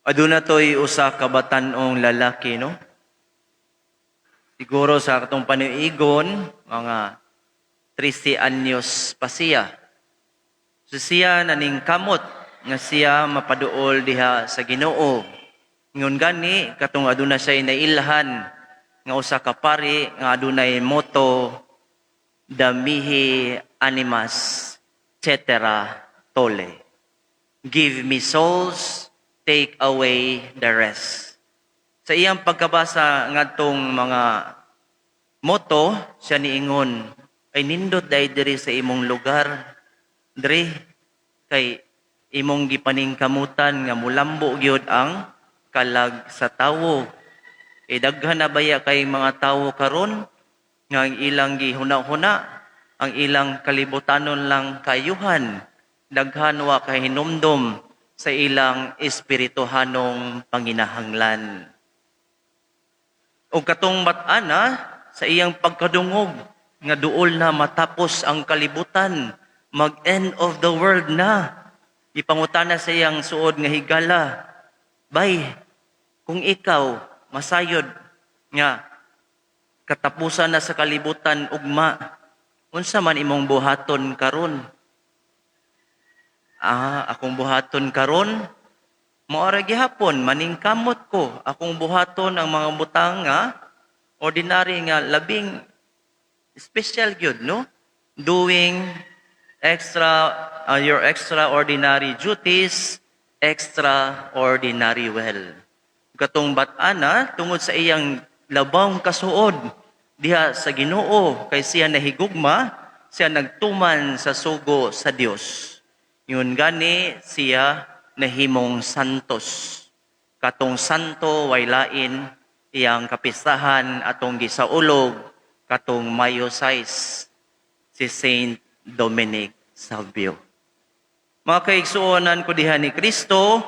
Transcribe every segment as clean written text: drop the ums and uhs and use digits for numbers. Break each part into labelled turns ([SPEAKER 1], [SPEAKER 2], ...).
[SPEAKER 1] Aduna to'y usa ka batan-ong lalaki, no? Siguro sa atong panuigon, mga 13 anyos pa siya. So siya naningkamot nga siya mapaduol diha sa Ginoo. Ngon gani katong aduna siya nailhan nga usa ka pari nga adunay motto, "Da mihi animas cetera tolle." Give me souls, take away the rest. Sa iyang pagkabasa ngadtong mga motto, siya niingon, "Ay nindot dai diri sa imong lugar, diri kay imong gipaningkamutan nga mulambo gyud ang kalag sa tawo. E daghan na baya kay mga tawo karon nga ang ilang gihuna-huna, ang ilang kalibutanon lang kayuhan, daghan wa kay hinumdom sa ilang espirituhanong panginahanglan." O katong bat-ana, sa iyang pagkadungog nga duol na matapos ang kalibutan, mag-end of the world na, ipangutana sa iyang suod nga higala, "Bay, kung ikaw masayod nga katapusan na sa kalibutan ugma, unsa man imong buhaton karon?" "Ah, akong buhaton karon, mao ra gihapon, maningkamot ko. Akong buhaton ang mga butang nga ordinary nga labing special gyud, no? Doing extra your extraordinary duties extraordinary well." Katong bat-ana, tungod sa iyang labang kasuod diha sa Ginoo kay siya nahigugma, siya nagtuman sa sugo sa Dios. Yun gani siya nahimong santos. Katong santo way lain iyang kapistahan atong gisaulog katong Mayo 6, si Saint Dominic Savio. Mga kaigsuonan ko diha ni Kristo,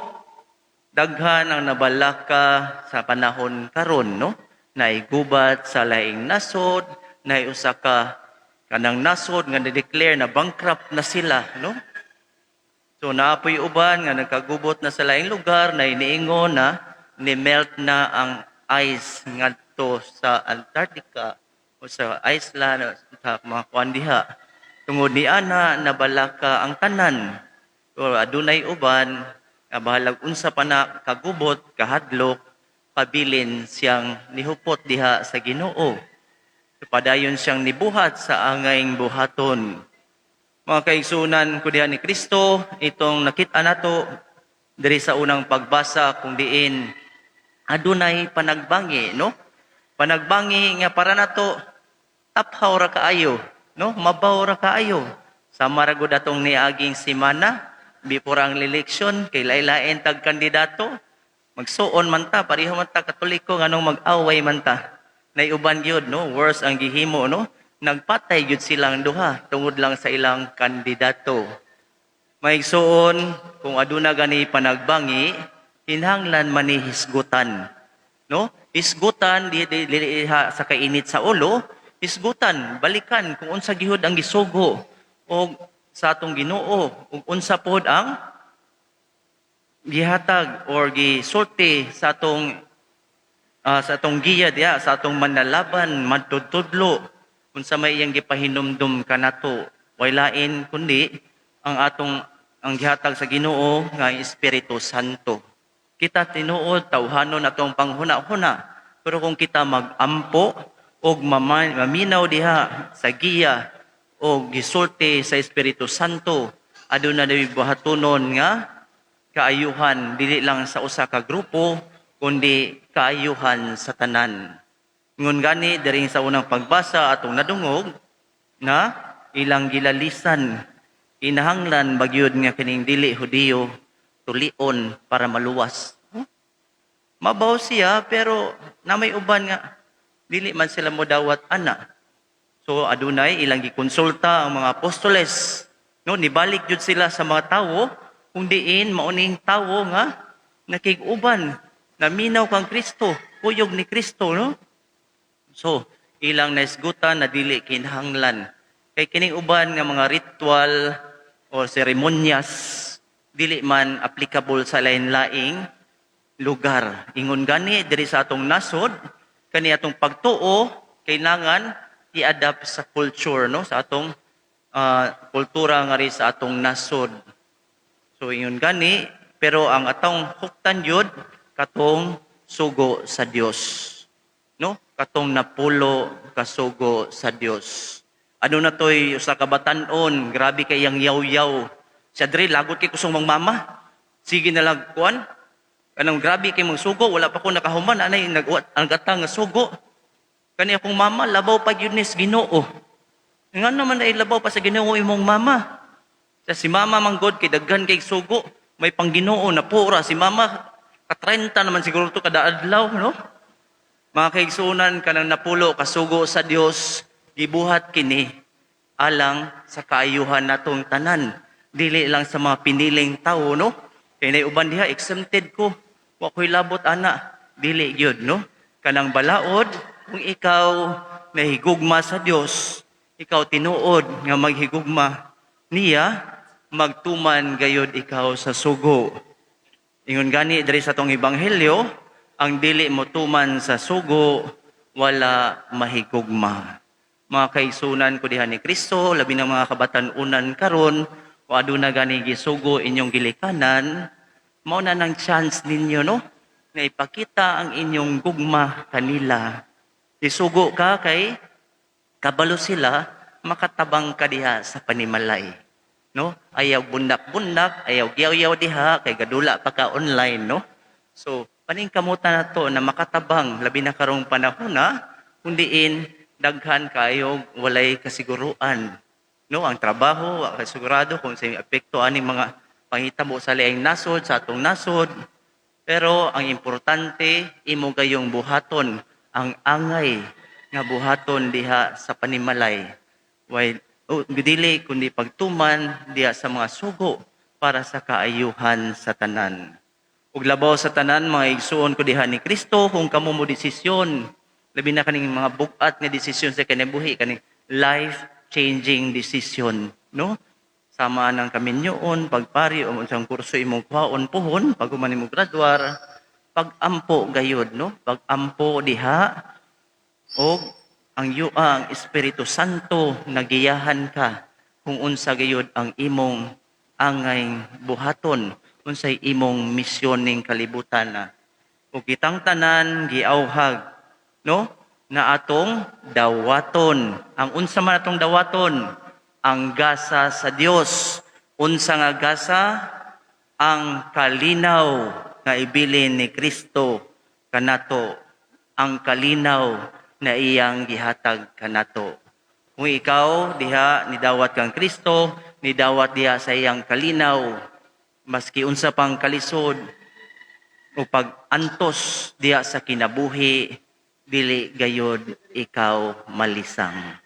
[SPEAKER 1] daghan ang nabalaka sa panahon karon, no? Naigubat sa laing nasod, naay usa ka kanang nasod nga na-declare na bankrupt na sila, no? So naapoy uban nga nagkagubot na sa laing lugar na iniingon na ni-melt na ang ice ngadto sa Antarctica o sa Iceland o sa mga kuan diha. Tungod ni ana nabalaka ang tanan. So adunay uban nga bahalag unsa pa na kagubot, kahadlok, pabilin siyang nihupot diha sa Ginoo. So, padayon siyang nibuhat sa angayng buhaton. Mga kaigsunan ko diha ni Kristo, itong nakita nato diri sa unang pagbasa kung diin adunay panagbangi, no? Panagbangi nga para nato taphaw ra kaayo, no? Mabaw ra kaayo. Sama ra gud atong niaging semana before ang eleksyon kay lain-lain tag kandidato. Magsuon man ta, pareho man ta Katoliko, nganong mag-away man ta? Nay uban gyud, no, worse ang gihimo, no? Nagpatay gyud silang duha tungod lang sa ilang kandidato. Maigsuon, kung aduna gani panagbangi, kinahanglan man ni hisgutan. No? Hisgutan di, di, sa kainit sa ulo, hisgutan, balikan kung unsa gihud ang gisugo og sa atong Ginoo ug unsa pod ang gihatag or gisulti sa atong giya diha sa atong manlalaban, magtutudlo, unsa may iyang gipahinumdum kanato. Way lain kundi ang atong ang gihatag sa Ginoo nga ang Espiritu Santo. Kita tinuod tawhanon atong panghuna-huna, pero kung kita magampo og maminaw diha sa giya o gisulti sa Espiritu Santo, aduna na buhatonon nga kaayuhan dili lang sa usa ka grupo kundi kaayuhan sa tanan. Ngon gani diri sa unang pagbasa atong nadungog na ilang gilalisan, kinahanglan bagyod nga kining dili Hudiyo tulion para maluwas. Huh? Mabaw siya pero na may uban nga dili man sila modawat ana. So adunay ilang gikonsulta ang mga apostoles. No, nibalik jud sila sa mga tawo kung diin mauning tawo nga nakig-uban, naminaw kang Kristo, kuyog ni Kristo, no? So, ilang naisgutan na dili kinahanglan. Kay kining uban nga mga ritual o seremonyas dili man applicable sa lain-laing lugar. Ingon gani diri sa atong nasod, kani atong pagtuo kailangan i-adapt sa culture, no, sa atong kultura nga ri sa atong nasod. So ingon gani, pero ang atong huktan yun katong sugo sa Dios. No? Katong 10 ka sugo sa Dios. Ano na to'y usa ka batan-on, grabe kay yang yaw-yaw. Siya diri lagot kay kusog mama. Sige na lang kuan. Kanang grabe kay sugo, wala pa ko nakahuman anay nag ang gatang nga sugo. Kani akong mama labaw pa gyud ni sa Ginoo. Nga naman ay labaw pa sa Ginoo imong mama? Sa si mama manggod kay daghan kay sugo, may pangginoo na pura si mama, ka 30 naman siguro to kada adlaw, no? Mga kaigsuonan, kanang 10 ka sugo sa Dios, gibuhat kini alang sa kaayuhan natong tanan, dili lang sa mga piniling tawo, no? Kay nay uban diha, exempted ko, wa ko'y labot ana, dili gyud, no? Kanang balaod, kung ikaw nahigugma sa Dios, ikaw tinuod nga maghigugma niya, magtuman gayod ikaw sa sugo. Ingon gani diri sa atong ebanghelyo, ang dili mo tuman sa sugo, wala mahigugma. Mga kaigsuonan ko diha ni Kristo, labi na mga kabatan-unan karon, o aduna gani gisugo inyong gilikanan, mao na nang chance ninyo, no, na ipakita ang inyong gugma kanila. Isugo ka kay kabalo sila makatabang ka diha sa panimalay. No? Ayaw bundak-bundak, ayaw giyaw-yaw diha kay gadula pa ka online, no? So, paningkamutan na to na makatabang, labi na karong panahon na kundiin daghan kayo walay kasiguruan. No, ang trabaho, wa kay sigurado kung sa epekto aning mga panghitabo sa laing nasod, sa atong nasod. Pero ang importante, imo gayong buhaton ang angay nga buhaton diha sa panimalay. Way oh, dili kundi pagtuman diha sa mga sugo para sa kaayuhan sa tanan. Ug labaw sa tanan, mga igsuon ko diha ni Kristo, kung kamo mo desisyon, labi na kaning mga bug-at nga desisyon sa kinabuhi, kaning life-changing decision, no? Sama ng kaminyoon, pagpari, o unsang kurso imong kuhaon puhon, pag human nimo graduar, pag-ampo gayod, no? Pag-ampo diha, og ang ang Espiritu Santo nagiyahan ka kung unsa gayod ang imong angay buhaton, unsay imong misyon ning kalibutan na. Ug kitang tanan giawhag, no, na atong dawaton. Ang unsa man atong dawaton? Ang gasa sa Dios. Unsa nga gasa? Ang kalinaw nga ibilin ni Kristo kanato, ang kalinaw na iyang gihatag kanato. Kung ikaw diha nidawat kang Kristo, nidawat diha sa iyang kalinaw, maski unsa pang kalisod o pag-antos diha sa kinabuhi, dili gayod ikaw malisang.